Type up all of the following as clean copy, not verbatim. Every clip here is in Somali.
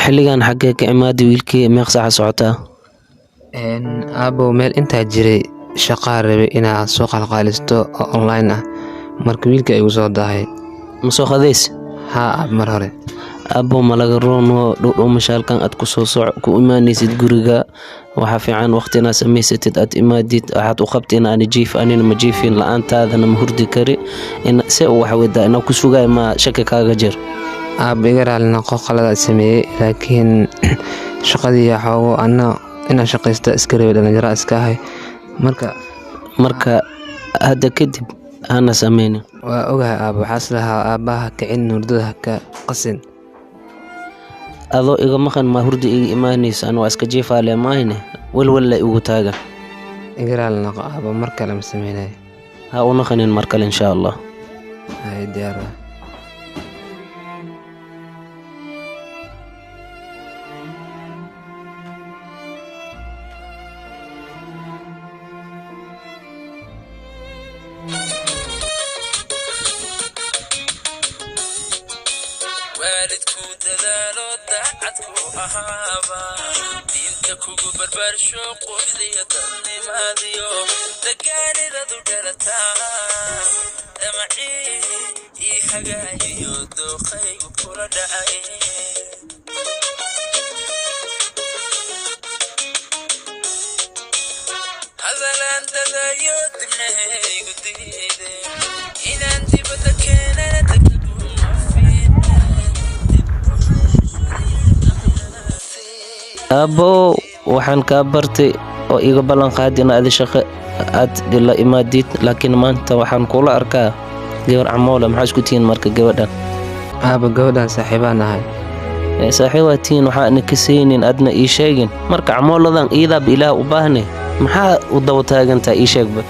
Xilligan xaggee ka imaadi wiilkii? Meeq saaca socotaa? Aabow, meel intaa jiray shaqaa rabay inaad soo qalqaalisto oo online ah, marka wiilka igu soo daahay. Ma soo qadays? Haa aab, mar hore. Aabbow, malaga roono dhudhuumashaalkan aad kusoo soc ku imaanaysid guriga. Waxaa fiican waqti inaad samaysatid, aad imaadid. Waxaad u qabta in aana jiif, anina ma jiifin la-aantaadana, ma hurdi kari in se u wax wedaa inaa ku sugaay, ma shaki kaaga jir. Aab, iga raali noqo qaladaad sameeyey, laakiin shaqadii xoogo anna inaan shaqaysta iska rabay, dhalinyaro iska ahay marka. Marka hadda kadib hana sameynin. Waa ogahay aab, waxaas lahaa aabbaha kicin, hurdada ha ka qasin. Adoo iga maqan ma hurdi iga imaanayso? Ana waa iska jiifaale maahine, welwella igu taagan. Iga raali noqo aabo, mar kale ma sameynayo. Ha u naqanin mar kale, insha Allah. Hay, diyaar ah. Waalidku dadaalo daacadku ahaaba, diinta kugu barbaarsho, quxdiyo dadnimaadiyo dagaanidadu dhalataa, damacii ii hagaayiyo dooqaygu kula dhacay. Hadalaan dadayo dibnahaygu diide inaan dibadda keenana degdeguma fiicne. Aabbow, waxaan kaa bartay oo iga ballan qaadi in aad shaqo aad la imaadid, laakiin maanta waxaan kula arkaa gabar camoole. Maxaa isku tihiin marka gabadhan? Aaba, gabadhan saaxiibaan ahay. Saaxiibaa tihiin, waxaa ana ka saynin adna ii sheegin. Marka camooladan iidaaba ilaah u baahne, maxaa u daba taagantaa? Ii sheegba.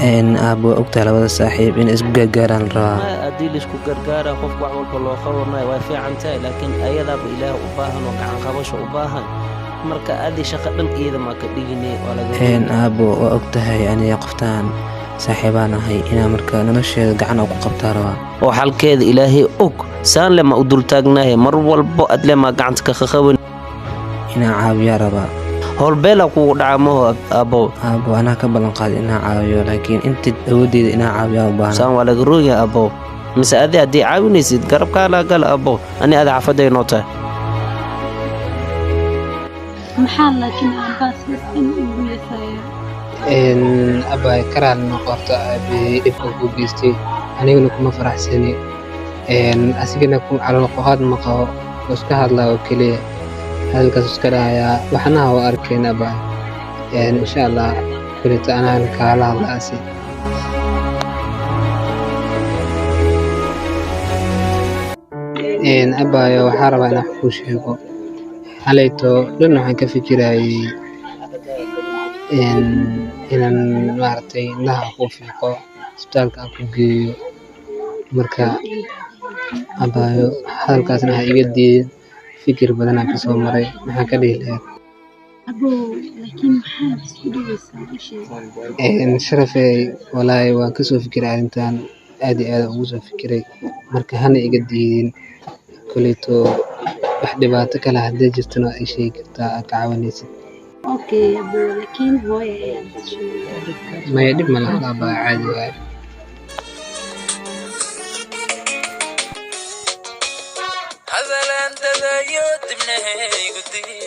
Aaba, waa ogtahay labada saaxiib in isku gaargaaraan la rabaa. Haddii laisku gargaara qofka wax walba loo qabanayo waa fiican tahay, laakiin ayadaaba ilaah u baahan oo gacan qabasho u baahan. Marka adi shaqo dhan iyada maa ka dhigine, waa laga. Aabo, waa ogtahay aniga qoftaan saaxiibaan ahay, inaa marka nolosheeda gacan oo ku qabtaa rabaa. Oo xalkeeda ilaahay og, saan le ma u dultaagnaahe mar walbo adle maa gacanta ka qaqaban. Inaa caawiyaa rabaa. Howlbeela kugu dhaca maho, aabbow. Aabo, anaa ka ballan qaaday inaa caawiyo, laakiin inta awoodeyda inaa caawiyaa u baahna. Saan waa laga roonyahay, aabbow. Mise adi haddii caawinaysid garabkaalaa gala, aabbow, ani ada xafaday noo tahay. Maxaa laakiin aabbaa sidaas dhan ugu yeesaya? Abay, karaal noqo horta aabihii dhibka ku geystay, anigana kuma faraxsani. Asigana ku calool qoqaad ma qabo, wuu iska hadlaa oo keliya, hadalkaas iska dhahayaa, waxnaha waa arkeen abay. Insha Allah kulita anaan kaala hadla asi. Abayo, waxaa rabaa inaan wax kuu sheego. Xalayto dhan waxaan ka fikirayay inaan maaragtay indhaha ku fiiqo, isbitaalka aan ku geeyo. Marka abayo, hadalkaasna ha iga diidin, fikir badanaa kasoo maray. Maxaa ka dhihi lahayd? Abow, laakiin maxaad isku dhigaysaa? Ii sheeg. Sharafey, walaahi waan kasoo fikiray arrintan, aad iyo aad aan ugu soo fikiray. Marka hana iga diidin, koleyto wax dhibaato kale hadday jirtana waa ii sheegi kartaa, aad ka caawinaysid. Okay abow, laakiin hooyo ayaan sheegay. Maya, dhib ma laha abaa, caadi waaye. Hadalaan dadayo dibnahaygu diide.